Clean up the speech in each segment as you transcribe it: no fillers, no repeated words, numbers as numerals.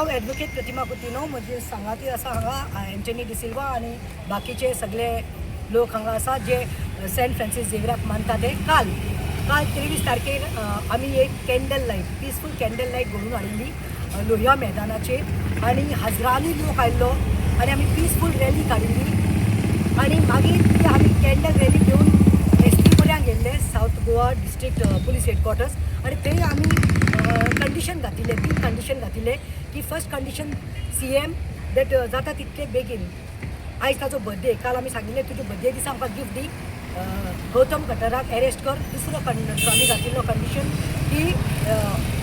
हांव एडवोकेट प्रतिमा कुतिनो. म्हजे सांगाती आसा हांगा एंटनी डिसिल्वा आनी बाकीचे सगळे लोक हांगा आसा जे सेंट फ्रांसीस झेवियराक मानता ते. काल काल 23 तारखेर आमी एक candle light, peaceful candle light घडोवन हाडिल्ली लोहिया मैदानाचेर आनी हजरांनी लोक आयिल्लो आनी आमी पिसफूल रॅली काडिल्ली आनी मागीर ती आमी कॅन्डल रॅली घेवन एस पी पर्यंत गेल्ले, South Goa District Police Headquarters, आनी थंय आमी कंडिशन घातिल्ले, तीन कंडिशन घातिल्ले की first condition, CM that जाता तितके बेगीन, आयज ताजो बर्थडे, काल आमी सांगिल्लें, तुज्या बर्थडे दिसा आमकां गिफ्ट दी, गौतम खट्टराक एरेस्ट कर. दुसरो आमी घातिल्लो कंडिशन की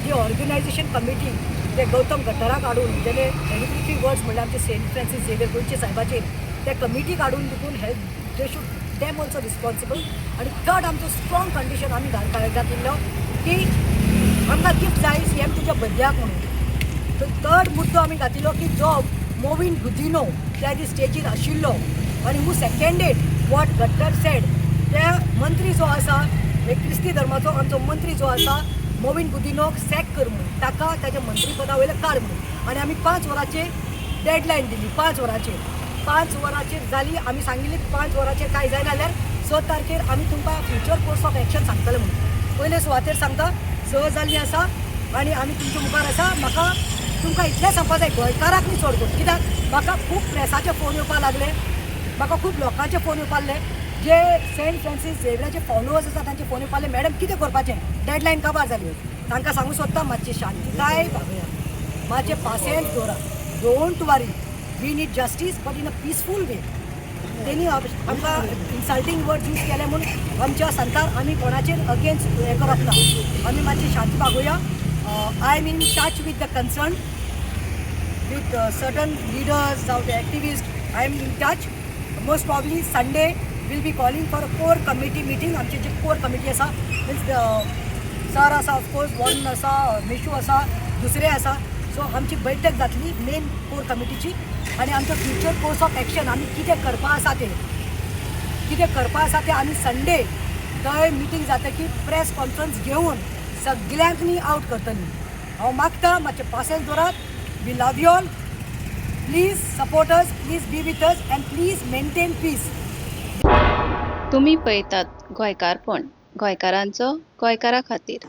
जी ऑर्गनायझेशन कमिटी ते गौतम खट्टराक हाडून, जेणे डेनिग्रेटरी वर्ड्स म्हणल्यार आमचे सेंट फ्रांसीस झेवियर गोंयचे सायबाचेर, त्या कमिटीक हाडून देखून हे they should them also responsible. आनी थर्ड आमचो स्ट्रॉंग कंडिशन आमी घातिल्लो की आमकां गिफ्ट जाय सीएम तुज्या बर्थड्याक म्हणून. तर थर्ड मुद्दो आमी घातिल्लो की जो मोविन गुदिनो त्या दीस स्टेजीर आशिल्लो आनी who seconded what Khattar said, त्या मंत्री जो आसा, एक क्रिस्ती धर्माचो आमचो मंत्री जो आसा मोविन गुदिनोक सॅक कर म्हणून, ताका ताच्या मंत्रीपदा वयलें काड म्हणून. आनी आमी 5 वरांचेर डेडलायन दिली. 5 वरांचेर, 5 वरांचेर जाली. आमी सांगिल्ली, 5 वरांचेर कांय जायना जाल्यार 6 तारखेर आमी तुमकां फ्युचर कोर्स ऑफ एक्शन सांगतले म्हणून. पयले सुवातेर सांगता, 6 जाल्ली आसा आनी आमी तुमच्या मुखार आसा. म्हाका तुमकां इतलें सांगपा जाय, गोंयकाराक न्ही चड करून, कित्याक म्हाका खूब प्रेसाचे फोन येवपाक लागले, म्हाका खूब लोकांचे फोन येवपाक लागले, जे सेंट फ्रांसीस झेवियराचे फॉलोवर्स आसा तांचे फोन येवपाक लागले, मॅडम, कितें करपाचें, डेडलायन काबार जाली. तांकां सांगू सोदता, मातशी शांतिकाय बागया, मातशें पासियेंस दवरा. Don't worry, we need justice, but in a peaceful way. तेणी आमकां इन्सल्टींग वर्ड यूज केले म्हूण आमच्या सांतार आमी कोणाचेर अगेन्स्ट हें करप ना. आमी मातशी शांती बागोवया. I am in touch with the concern, with certain leaders जावं ते activist. I am in touch. Most probably Sunday will be calling for a core committee meeting. आमची जी कोर कमिटी आसा, मिन्स सर आसा, ऑफकोर्स वन आसा, मिशू आसा, दुसरे आसा, सो आमची बैठक जातली मेन कोर कमिटीची आनी आमचो फ्युचर कोर्स ऑफ एक्शन, आमी कितें करपा आसा तें, कितें करपा आसा तें आमी संडे थंय मिटींग जातकीर प्रेस कॉन्फरन्स घेवन सगल्यांक आउट करतली. हांव मागता, मातशें पासियेंस दवरात. We love you all. Please support us, please be with us and please maintain peace. तुमी पळयतात गोंयकारपण, गोंयकारांचो गोंयकारा खातीर.